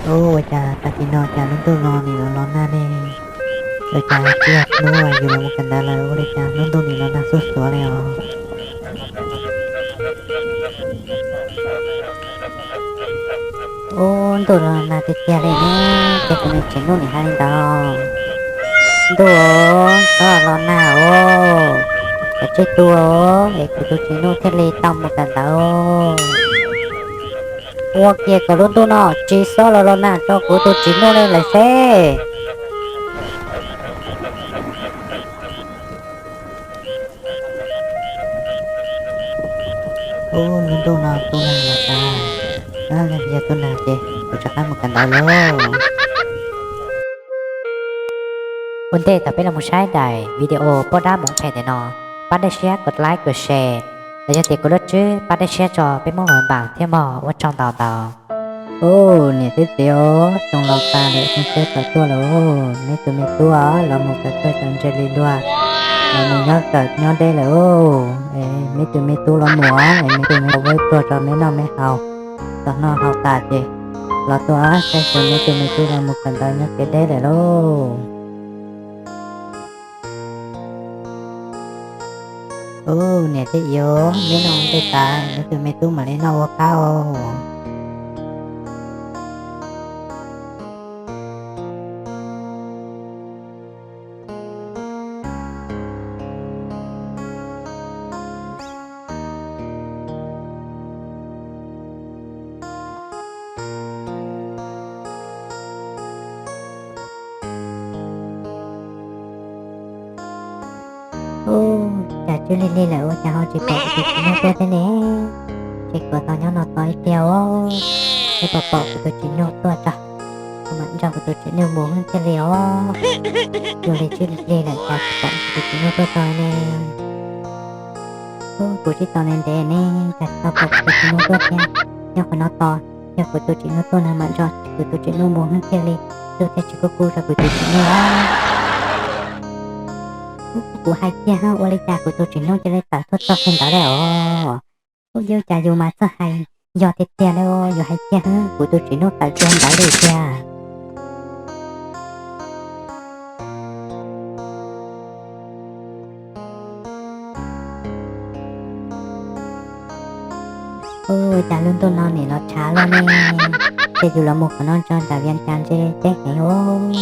Ua cas tag kis no cas lub ntuj no nim los los nag ne? Ua cas tsis yog hnub yus los mus kawm ntawv lawm, ua li cas lub ntuj nim los nag xuj xuav li os? Ub, ntuj los nag tiag tiag li ne, ces kuv niam tsev nuj nim hais li ntawd. Ntuj, txhob los nag os, kav tsij tu os, es kuv tus txiv nuj thiaj li tau mus kawm ntawv. Ua kiag kom lub ntuj no tsis txhob los los nag rau kuv tus txiv nuj li lawm seb. Ub, lub ntuj no tu nag los sav, yog tu nag ces kuv rov qab mus kawm ntawv lauj. Ua ntej thaum peb los mus saib daim video poj dab mus phem ntawm no, pab dej siab kom like kom share, los yog tias kov lub tswb pab dej siab tso peb Hmoob los npam thiab mog, ua tsaug ntau ntau. Ub, niam thiab txiv os, xyoo laus tas lawm, xyoo tshiab tawm tuaj lawm, neb tus me tub los mus kawm txawj kawm ntse li luag, los mus nyob kawm nyob deb lawm. Neb tus me tub los mus, neb tus me tub tuag tso neb noj neb haus, txog noj haus tas ces los tuaj saib xyuas neb tus me tub los mus kawm ntawv nyob kev deb lawm lauj. Ub, niam thiab txiv os, neb noj ua ntej tas, neb tus me tub mam li noj ua qab os. Ub, cas tsw li li lawm ua cas ho tsis pom kuv tus txiv nuj tuaj thiab ne? Ces kuv tau nyob no tos ib pliag os, seb puas pom kuv tus txiv nuj tuaj tso, kuv mam nrog kuv tus txiv nuj mus thiaj li os. Ua li tsw li li lawm cas tsis pom kuv tus txiv nuj tuaj tso ne? Ub, kuv tsis tau ntev ntev ne, cas tsis tau pom kuv tus txiv nuj tuaj thiab. Nyob qhov no tos, yog kuv tus txiv nuj tuaj na mam nrog kuv tus txiv nuj mus thiaj li, tuaj thiaj tsis kub kub rau kuv tus txiv nuj. Ub, kuv hais kiag, ua li cas kuv tus txiv nuj cia li tawm tuaj txog kiag ntawd li os? Ub, cas yus mas txawj hais, yog tiag tiag li, yus hais kiag, kuv tus txiv nuj tawm kiag ntawd li tiag. Ub, cas lub ntuj no nim los tshav loj ne, ces yus los mus qhov no tso nram Vias Cas ntshe deb heev os.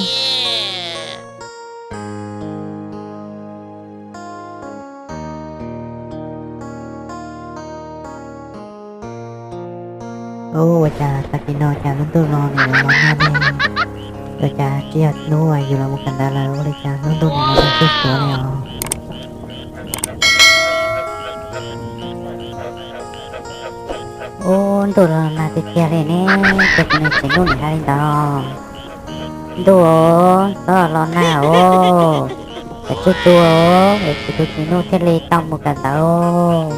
Ub, ua cas tag kis no cas lub ntuj no nim los los nag ne? Ua cas tsis yog hnub yus los mus kawm ntawv lawm, ua li cas lub ntuj nim los nag xuj xuav li os? Ub, ntuj los nag tiag tiag li ne, ces kuv niam tsev nuj nim hais li ntawd. Ntuj, txhob los nag os, kav tsij tu os, es kuv tus txiv nuj thiaj li tau mus kawm ntawv.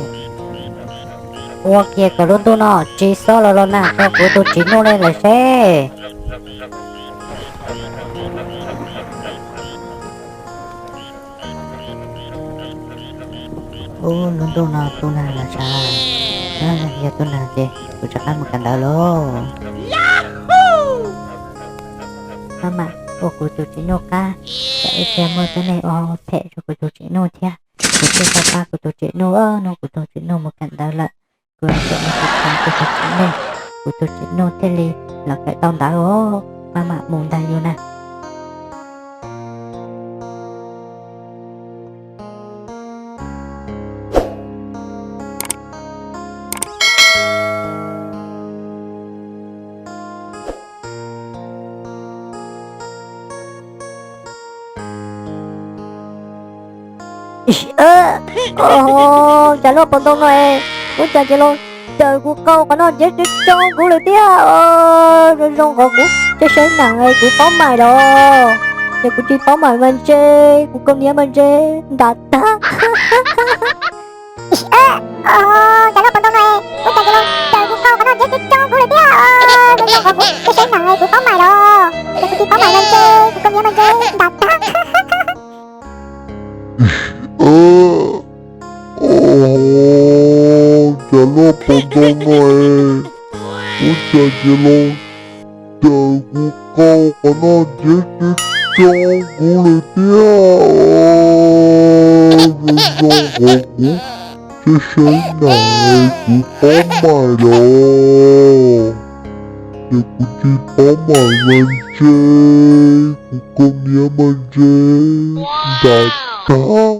Ua kiag kom lub ntuj no tsis txhob los los nag rau kuv tus txiv nuj li lawm seb. Ub, lub ntuj no tu nag los sav, yog tu nag ces kuv rov qab mus kawm ntawv lauj. Maj mam ua kuv tus txiv nuj qab, tsam ib pliag muaj teeb meem ua phem rau kuv tus txiv nuj thiab. Kuv thiaj tau pab kuv tus txiv nuj, nug kuv tus txiv nuj mus kawm ntawv lawm. Kuv los tseem mus tus txiv nuj, kuv tus txiv nuj thiaj li los kawm tau ntawv os. Maj mam mus ntag yus na. Cas loj pov ntoo no es, ua cas cia li caws kuv qau qhov no ces tsis tso kuv lawm thiab. Zoo zoo qhov kuv tseem saib nees es kuv paub mais los, ces kuv tsis paub mais mas ntshe kuv kaus hniav mas ntshe ntas tag. Cas loj pov ntoo no es, ua cas cia li caws kuv qau qhov no ces tsis tso kuv lawm thiab. Zoo zoo qhov kuv tseem saib nees es kuv paub mais los, ces kuv tsis paub mais mas ntshe kuv kaus hniav mas ntshe ntas tag. Cas loj pov ntoo no es, ua cas cia li Cas kuv qau qhov no ntxhiab coob coob kuv lawm thiab. Zoo zoo qhov kuv saib saib na, kuv paub mas los, ces kuv tsis paub mas mas ntshe kuv koj niam mas ntshe nram tag.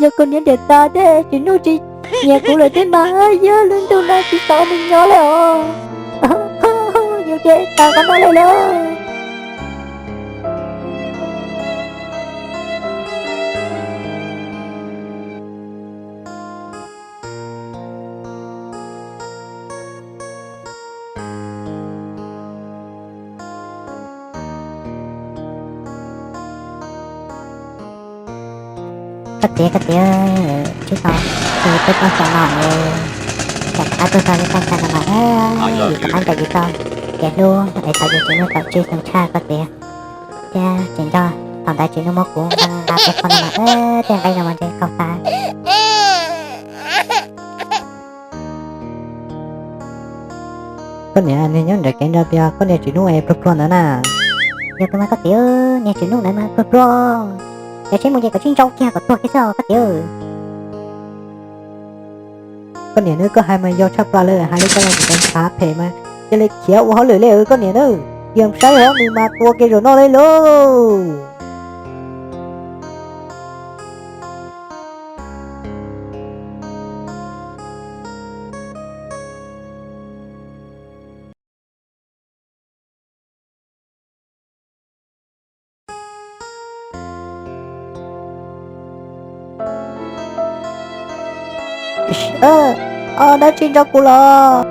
Yog koj niam nram tag thiab Tsis Nuj tsis nyiam kuv lawm thiab mas, yog lub ntuj no tsis xav nws nyob lawm os. Yus ces tas qhov no lawm lauj. Koj txiv, koj txiv, tsis tau, tsis peb tau xav no, cas rov qab tuag tag li tag no mas, yus rov qab ncaim yus tau kev hlub es tau yus Tsis Nuj tau tsib xyoo tshaj koj txiv. Thiab tseem nco thaum ntawd Tsis Nuj muab kuv nqa nqa peb qho no mas, tej nqaij no mas ntshe qaug tas. Koj niam, nws nyob nram kev nrad, puas yog koj niam Tsis Nuj es pluag pluag ntawd na? Yog tus mas koj txiv, niag Tsis Nuj ntawd mas pluag pluag. Ces seb mus ces kom tsib ntsau kiag kom tuag kiag xwb os koj txiv. Koj niam, nws koj hais mas yog tshaj plaws lawm, hais li koj los tsis tau ntshav phem mas cia li khiav ua hauj lwm li koj niam na. Cia saib hov nws mas tua kiag zaum no li lauj. Dab tsi nrog kuv los?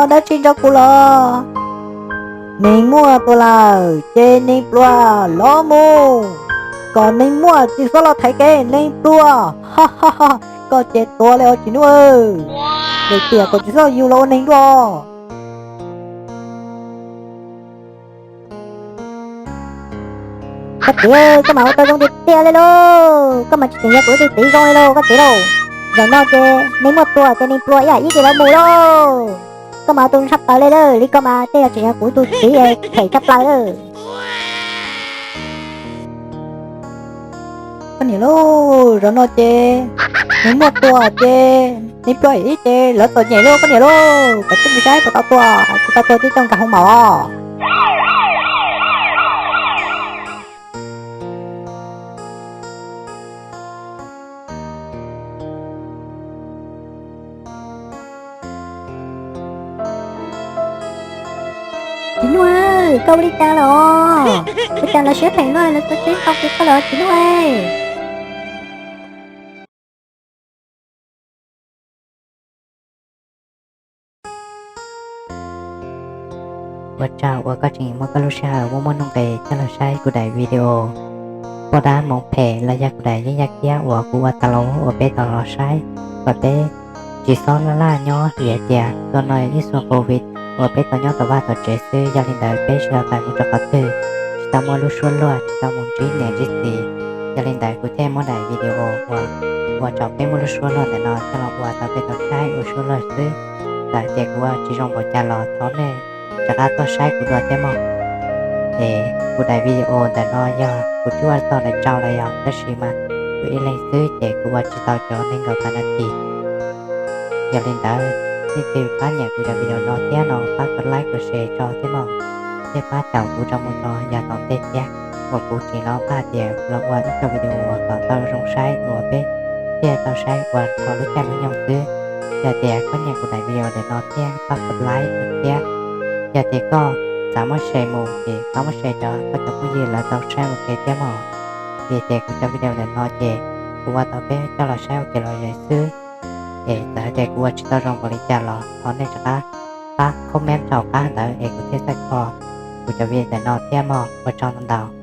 Dab tsi nrog kuv los? Neeg muaj tua lawm ces neeg pluag los mus, kom neeg muaj tsis txhob los thaiv kev neeg pluag. Koj ces tuag li os Tsis Nuj. Lwm tiam kom tsis txhob yug los ua neeg dua. Koj txiv, koj mas ua tau zoo tiag tiag li lauj. Koj mas tsis tseem yog kuv tus txiv zoo li lauj koj txiv lauj. Zaum no ces neeg muaj tua ces neeg pluag ib yam ib ces los mus lauj. Koj mas ua tau tshaj plaws li lauj, li koj mas tej yog tseem yog kuv tus txiv phem tshaj plaws lauj. Koj niam lauj, zaum no ces neeg muaj tua ces neeg pluag ib ces lawv txom nyem lauj koj niam lauj. Kav tsij mus saib puas tau tua, tsis tau tua ces coj nkag hoo maum os. Tsis Nuj, koj ua li cas los? Ua cas lawv siab phem luaj, lawv txawj txeeb tau kev koj lawm Tsis Nuj. Ua tsaug uas koj tseem muab koj lub sij hawm muaj muaj nuj nqis coj los saib kuv daim video poj dab moo phem los yog kuv daim yeeb yaj kiab uas kuv ua tas los uas peb tau los saib, kom peb tsis txhob laj laj nyob vim hais tias txhua no ib xuab covid uas peb tau nyob tom vaj tom tsev xwb, yog li ntawd peb tsis tau tawm mus rau qhov twg, tsis tau muaj lub suab luag, tsis tau mus ntsib niam ntsib txiv. Yog li ntawd kuv thiaj muab daim video uas ua rau peb muaj lub suab luag ntawm no coj los ua tau peb tau saib ua suab luag xwb. Txawm tias kuv ua tsis zoo npaum cas los thov nej rov qab tuaj saib kuv dua thiab mog. Es kuv daim video ntawm no yog kuv twb ua txog daim tsau lawm yog, tab sis mas kuv ib leeg xwb ces kuv ua tsis tau cov nees nkaum tawm nas this. Yog li ntawd, leej twg pab nyiam kuv cov video no thiab no pab kov like kov share tso thiab mog, thiab pab caum kuv rau mus txog yav tom ntej thiab, uas kuv tseem los pab tias los ua ib co video uas kom tau zoo saib uas peb thiaj tau saib ua dhau lub caij lub nyoog xwb. Yog tias koj nyiam kuv daim video ntawm no thiab pab kov like thiab. Yog tias koj xav muab share mus ces pab muab share rau koj cov phooj ywg lawv tau saib ua ke thiab mog. Vim tias kuv cov video ntawm no ces kuv ua tau peb coj los saib ua ke los zes xwb. Es txawm hais tias kuv ua tsis tau zoo npaum li cas los thov nej rov qab pab comment rau hauv qab ntawd es kuv thiaj txhawj kho kuv cov video ntawm no thiab mog. Ua tsaug ntau ntau.